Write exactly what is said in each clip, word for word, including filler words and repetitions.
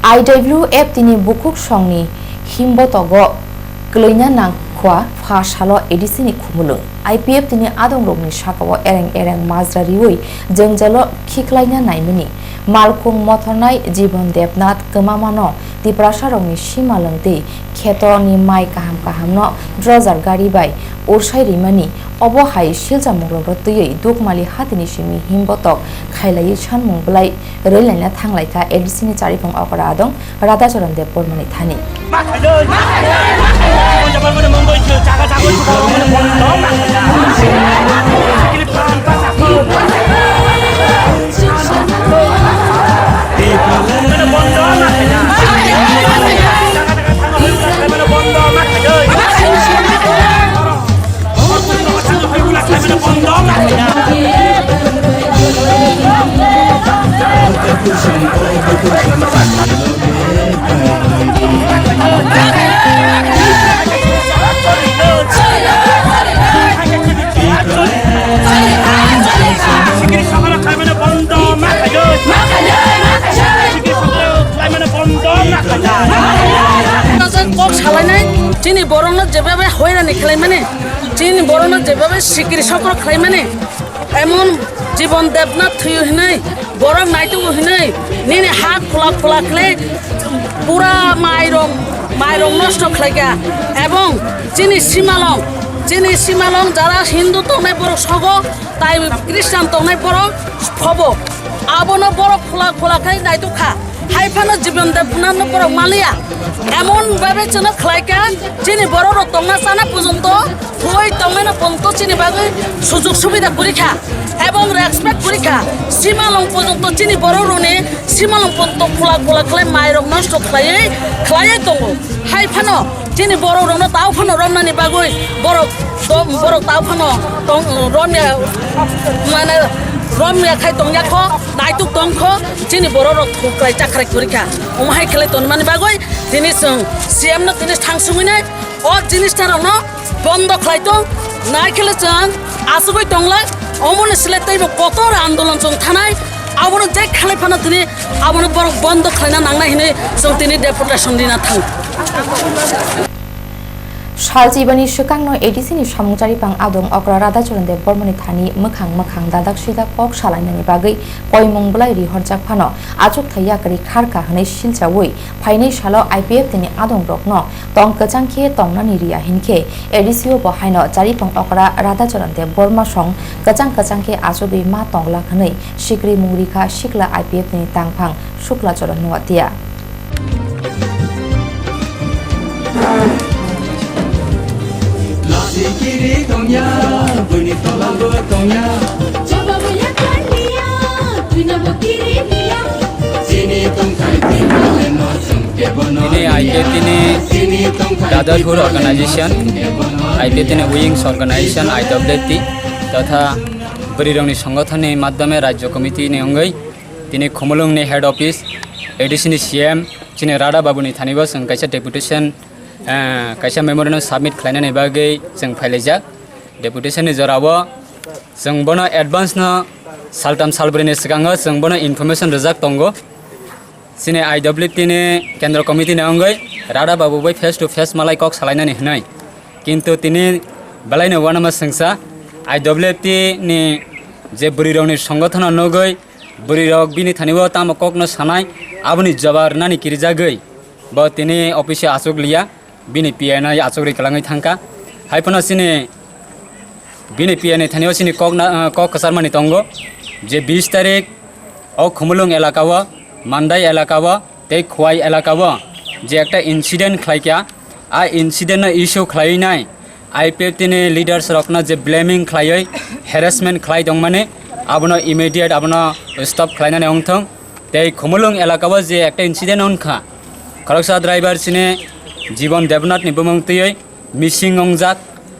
I W F T ni bukhuk songni himbotogo kwlwina nangkhwa pha salo A D C ni khumulwng. I P F T ni adongrokni sakao ereng ereng majra riwi jwngjalo khiklaina naimani. Malkhung mothornai Jibon Debnath kwmamano Tiprasarokni simalwng tei khetoni mai kaham kahamno drojar gari bai ursai rimani. Obo hai silchamungrokno twiwi Dukmali hatini simi himbotok khailaiwi sanmung bwlai rwlaina thanglaikha A D C ni chariphang okra adong Radhacharan Debbarmani thani. Kok salainai chini borokno jebabe hoirani khlaimani, chini borokno jebabe sikiri sokro khlaimani, emon Jibon Debnath thwiyo hinwi borok naitugo hinwi nini ha khula khula khlai pura mairok mairok nosto khlaikha, ebong chini simalong chini simalong jara Hindu tongnai borok sogo tai Christian tongnai borok phobo abono borok khula khula khlai naitukha. Hai phano Jibon Debnathno borok maliya. Emon bhabe chwngno khlaikha, chini borok rok tongna chana porjonto, thoi tongnaino porjonto chini bagwi sujug subida kwrwikha, ebong respect kwrwikha. Simalong porjonto chini borok rokni simalong porjonto khula khula khlai mairok nosto khlaiwi, khlaiwi tongo. Hai phano chini borok rokno tao phano romnani bagwi borok to-, borok tao phano tong, romya, mane romya khai tongya kho, naituk tong kho, chini borok rok thuklai chakrai kwrwikha. Omo hai khlai tonmani bagwi tini chwng C M no tini thang sumui nai o jinis ta rokno bondo khlai tong, nai khle chwng asugwi tonglai, omoni sle teibo kotor andolon chwng thanai, abono je khlai phano tini abono borok bondo khlaina nangnai hinwi chwng tini deputation rina thang. Salchibani swkangno A D C ni samung chariphang adong okra Radhacharan Debbarmani thani mwkhang mwkhang dadak sidak kok salainani bagwi koimung bwlai rihorjak phano achukthai yakri kharkha hwnwi silchaui phainai salo I P F T ni adongrokno tong kwchang khe tongnani riya hinkhe A D C o bo haino chariphang okra Radhacharan Debbarma song kwchang kwchang khe achugwi ma tonglak hwnwi sikri mung rikha sikla I P F T ni tangphang Suklacharan Nuatia. Sikiri tongya, bini tola bo tongya. Chini tongthai tini leno chwng kebono. Ini I P F T ni Brotherhood Organization, I P F T ni Wings Organization, I W F T, totha bwrwirokni songothonni madhyome Rajya Committee ni wngwi tini Khumulwngni Head Office, A D C ni C M, chini Radha Babuni thani bo chwng kaisa deputation, eh, kaisa memorandum submit khlainani bagwi chwng phailaijak. Deputation ni jorao chwng bono advance no saltam salbrwi ni swkango chwng bono information rwjak tongo. Chini I W F T ni Kendra Committee ni wngwi Radha Babu bai face to face malai kok salainani hwnwi. Kintu tini belaino uanama swngsa I W F T ni je bwrwirokni songothono nugwi bwrwirok bini thani o tamo kokno sanai, aboni jobab nani kirijagwi bo tini office o achuk liya. Bini P I no achugwi kwlangwi thangkha. Hai phano chini bini P I ni thani o chini kok na, kok kwcharmani tongo je bis tarik o Khumulwng elaka o, Mandai elaka o tei Khowai elaka o je ekta incident khlaikha, a incident no issue khlaiwi nai I P F T ni leaders rokno je blaming khlaiwi harassment khlai tongmani, abono immediate abono stop khlainani wngthong. Tei Khumulwng elaka o je ekta incident wngkha, khoroksa driver chini Jibon Debnath ni bumung twiwi missing wngjak.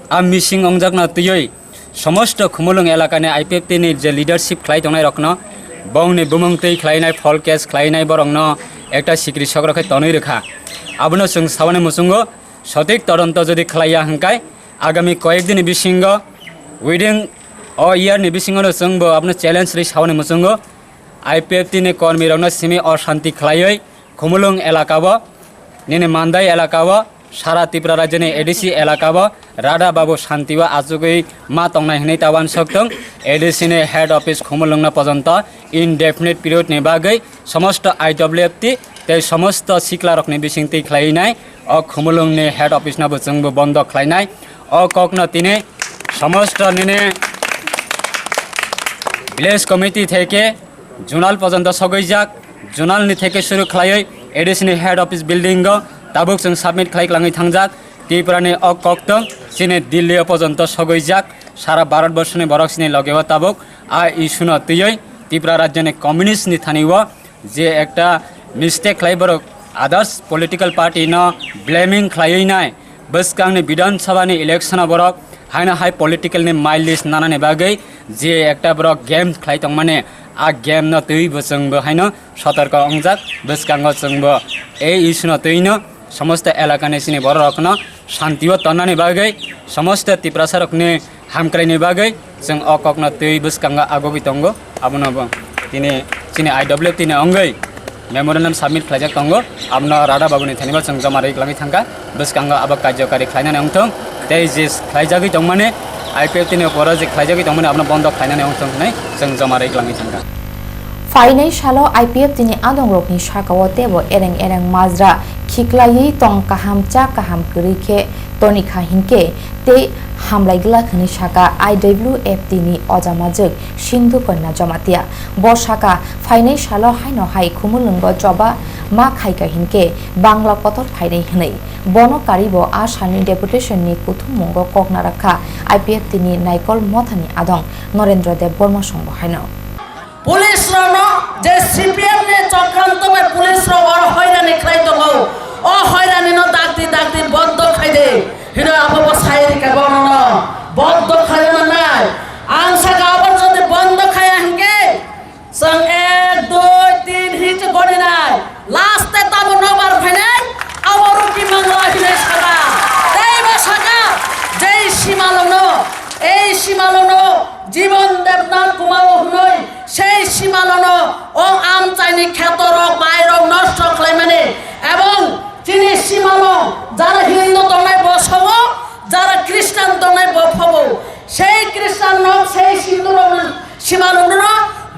A missing wngjakno twiwi somosto Khumulwng elakani I P F T ni je leadership khlai tongnai rokno bongni bumung twi khlainai, false case khlainai borokno ekta sikri sokro khe tonwi rwkha. Abono chwng saboni muchungo sothik todonto jodi khlaiya hwnkhe agami koyek dini bisingo, within o year ni bisingo no chwngbo abono challenge rwi saboni muchungo I P F T ni kormi rokno simi oshanti khlaiwi Khumulwng elakao, nini Mandai elakao, sara Tripura rajyoni A D C elakao Radha Babu shanti o achugwi ma tongnai hwnwi ta uansuk thung. A D C ni head office Khumulwngno pojonto indefinite period ni bagwi somosto I W F T tei somosto siklarokni bisingtwi khlaiwi nai o Khumulwngni head office no bo chwngbo bondo khlainai. O kokno tini somosto nini village committee theke zonal pojonto sogwijak, zonal ni theke suru khlaiwi A D C ni head office building o tabuk chwng submit khlai klangwi thangjak. Tripura ni o koktwng chini Delhi o pojonto sogwijak, sara Bharat borso ni borok chini loge o tabuk a issue no twiwi Tripura rajya ni communist ni thani o je ekta mistake khlai borok others political party no blaming khlaiwi nai. Bwskangni Bidhan Sabha ni election o borok haino hai political ni mileage nanani bagwi je ekta borok game khlai tongmani, a game no twiwi bo chwng bo haino sotorko wngjak. Bwskango chwng bo ei issue no twiwi no somosto elaka ni chini borok rok no shanti o tonnani bagwi, somosto Tiprasa rok ni hamkraini bagwi chwng o kokno twi bwskango agogwi tongo. Abono bo tini chini I W F T ni wngwi memorandum submit khlaijak tongo. Abono Radha Babuni thani bo chwng joma rwi kwlangwi thangkha. Bwskango abo karjokari khlainani wngthung tei je khlaijagwi tongmani, I P F T ni poro je khlaijagwi tongmani abono bondo khlainani wngthung hwnwi chwng joma rwi kwlangwi thangkha. Phainai salo I P F T ni adongrokni sakao teibo ereng ereng majra khiklaiwi tong kaham cha kaham kwrwi khe tonikha hinkhe tei hamlai glak hwnwi saka I W F T ni ojamajwk Sindhu Kanya Jamatia. Bo saka phainai salo haino hai Khumulwngo choba ma khaika hinkhe Bangla kotor phainai hwnwi. Bono karibo a salni deputation ni kuthummungo kok narakha I P F T ni Naikol Mothani adong Norendra Deb Borma songbo haino. Police rokno je C P M ni chokranto bai police rok oro hoirani khlai tongo. O hoirani no dakti dakti bondo khai de. Hino abo bo sai rika bono no bondo khai manai. Ang saka abo jodi bondo khaya hinkhe chwng ek, dui, tin hinwi goni nai. Last e tamo nokbar phainai, abo rukhi mangla hinwi saka. Tei bo saka, jei simalongno, ei simalongno, Jibon Debnath Kumar hwnwi, sei simalongno, o amchaini khetorok, mairok nosto khlaimani, ebong chini simalong, jara Hindu tongnai bo sobo, jara Christian tongnai bo phobo. Sei Christian rok, sei Hindu rok simalongno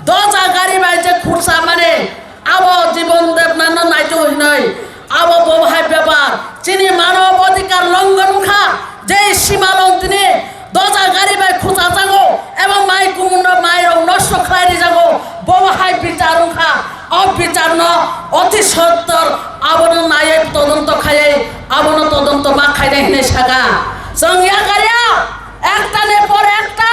doja gari bai je khursa mani, Abo Jibon Debnath no naitu hinoi, abo bo hai bepar, chini manob adhikar longhon wngkha, jei simalong tini doja gari bai khuchajago, ebo mai kumun no mai rok nosto khlai rijago, bo hai bichar wngkha, o bichar no oti sottor abono naiwi todonto khaiwi abono todonto ma khainai hinwi saka. Chwng yakarya, Ekta ni por ekta,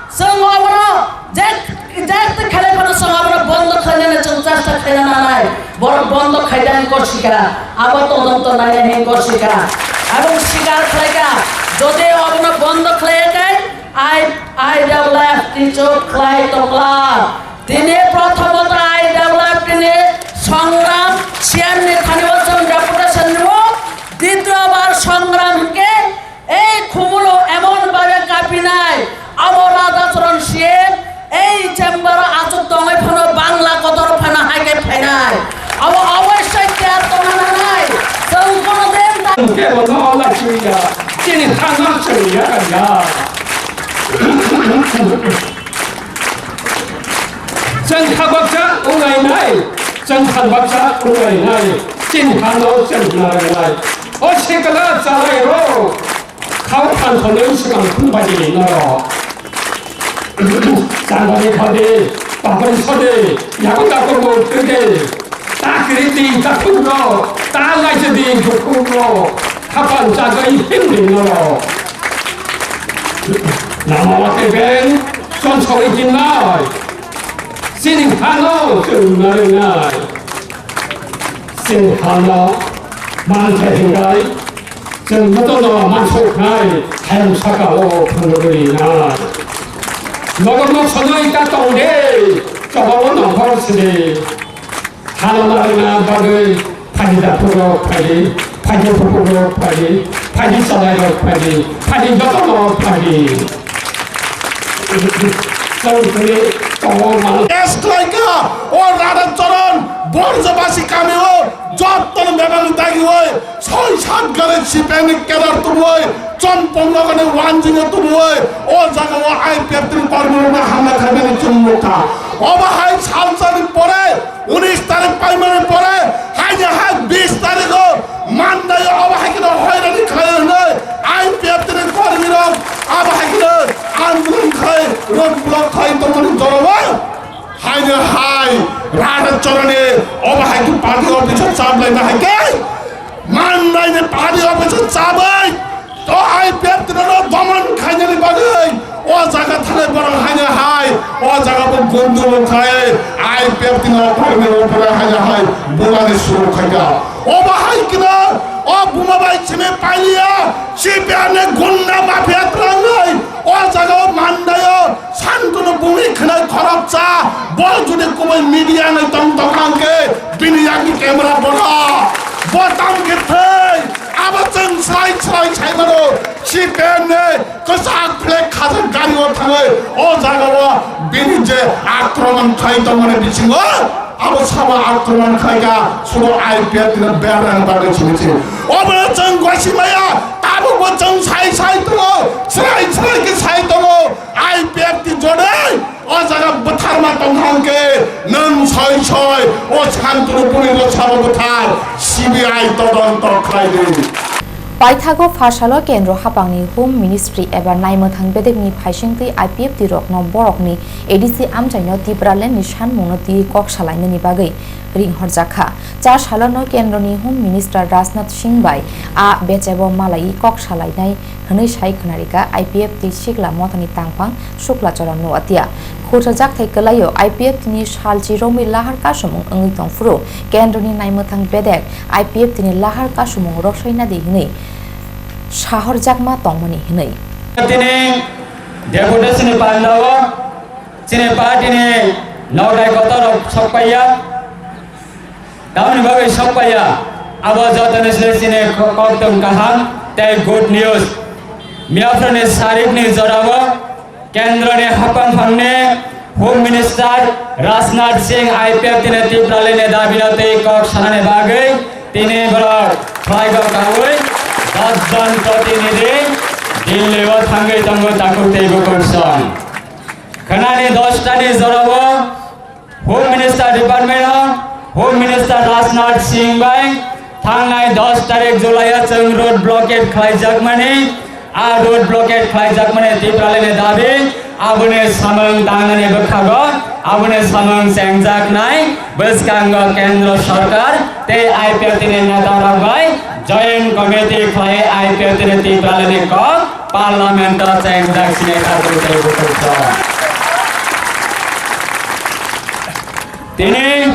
chwng obono je, je twi khlai phano chwng obono bondo khlainani chwng chesta khlaina nanai. Borok bondo khaidani korsika, abo todonto nainani korsika. Aboni sikar khlaika, jodi obono bondo khlaiya khe, I, I W F T chuk khlai tongla. Tini prothomot I W F T ni songram, C M ni thani o chwng deputation rwo, ditiyo bar songram hinkhe, Ei Khumulwng emon bhabe kapinai, abo Radhacharan C M ei chamber o achuk tongwi phano Bangla kotor phano hai khe phainai. Abo obossoi tiyar tongna nangnai. Chwng kono din ta- Kebo no la chuya, chini thangma chuya ya. Chwng kha baksa wngnai nai, chwng kha baksa wngnai nai, chini hano chwng narwknai. O sikla chalairok, khao thanthonwi swkang thumbaidi norok. Changani khode, pahori sode, yago takobo twide. Ta kiriti takhukno, ta laisidi dukhukno, khapan chagwi himdi norok. Namo teben, chonsogwi hinnai. Chini hano chwng narwknai. Chini hano manthai hingai. Chwng jotono mansuknai hayung sakao phunugwi rinai. Nogo nok sonoi ta tongde, chobao nongkhor sidi. Hano narwkna bagwi phaidi daphurok phaidi, phaidi buphukrok phaidi, phaidi chalairok phaidi, phaidi jotono phaidi. Chwng tini Test khlaikha, o Radha Charan, Borjabasi kamio, jottono bebak dagioi, soi sat gari C P M ni kedar tubui, chompong nogani wanjingo tubui, o jaga o I P F T ni kormi rokno hamla khaimani chwng nukha. Obo hai salsani pore, unis tarik paimani pore, haini hai bis tarikho, Mandai obo hai kheno hoirani khlai hwnwi, I P F T ni kormi rok, abo hai kheno andolon khai, road block khai tongmani jorao. Haino hai, Radha Charan ni obo hai khe party office o chaplai ma hai khe, Mandai ni party office o chabai, to I P F T no domon khainani bagwi, o jaga thanai borok haino hai, o jaga bo gundul khai, I P F T no kormi rok haino hai, bulani suru khaikha. Obo hai kheno, o buma bai simi pailiya, C P M ni gunda mafia twlangnai, o jaga o Mandai o, Santunu bumi khwnai khoroksa, bo jodi kubui media nai tong tong hwnkhe, bini yakni camera bono, bo tamo khe thwi, abo chwng srai srai sai mano, C P M ni kwchak flag khajak gari o thangwi, o jaga o bini je akromon khai tongmani bisingo, abo sabo akromon khlaikha, sudo I P F T no berani bagwi simi se. Obo chwng gosi maya, tabukbo chwng sai sai tongo, srai srai khe sai tongo, I P F T jodi o jaga bwtharma tongkha hwnkhe nwng soi soi o Santunu bumino sabo bwthar, C B I todonto khlai di. Paithago pha salo Kendro haphangni Home Ministry eba naimwthang bedekni phaisingtwi I P F T rokno borokni A D C amchaino Tipralandni sanmungno twiwi kok salainani bagwi ringhorjakha. Char salono Kendroni Home Minister Rajnath Singh bai a bechebo malaiwi kok salainai hwnwi sai khwnarikha I P F T sikla mothani tangphang Shukla Charan Noatia. Khursa jakthai kwlaio I P F T ni salchi romwi lahar kasumung wngwi tongphuru Kendroni naimwthang bedek I P F T ni lahar kasumung rwksaina di hwnwi sahorjakma tongmani hwnwi. Tini deputation ni pandao chini party ni nokdai kotor rok sokpaiya. Tamoni bagwi sokpaiya, abo jotono se chini koktwng kaham tei good news. Miyaphurni sarikni jorao Kendroni haphang phangni Home Minister Rajnath Singh I P F T ni Tipralandni dabino tei kok sanani bagwi tini borok khlaijak kaui dos jon protinidhi Delhi o thangwi tongo takhuk tei bukhuk song. Khwnani dos tani jorao Home Minister Department o Home Minister Rajnath Singh bai thangnai dos tarik July o chwng road blockade khlaijakmani, a road blockade khlaijakmani Tipralandni dabi, aboni samung tangnani bwkhago, aboni samung chengjaknai bwskango Kendra Sarkar tei I P F T ni neta rok bai Joint Committee khlai I P F T ni Tipralandni kok Parliament o chengjak sini kha tei bukhuk song. Tini